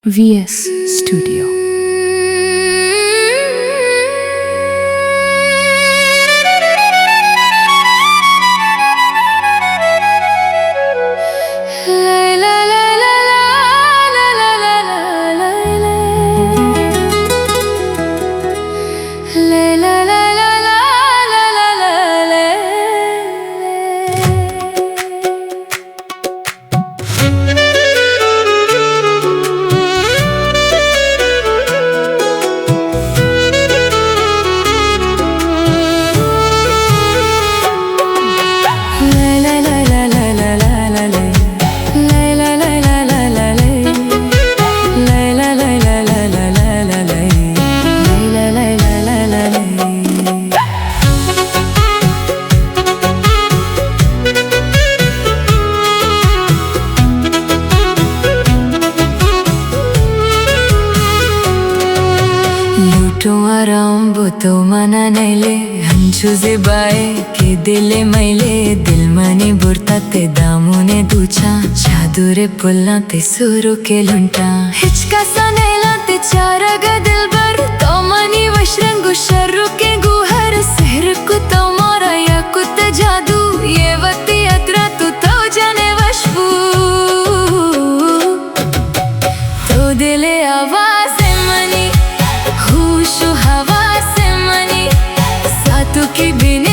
V S studio. لوٹوں آرام بو تو منا نیلے، ہنچو زیبائے کہ دل میلے، دل منی برتا تے دامونے دوچاں، چادورے پلاں تے سورو کے لنٹاں۔ ہچ کسا نیلاں تے چارگ دلبر، تو منی وش رنگ و شروکیں گوہر، سحر کو تو مارا یا کت جادو، یہ وتی عطرا تو تو جانے وشبو۔ تو دل آواز منی، ہوش و حواس منی، ساتو کی بن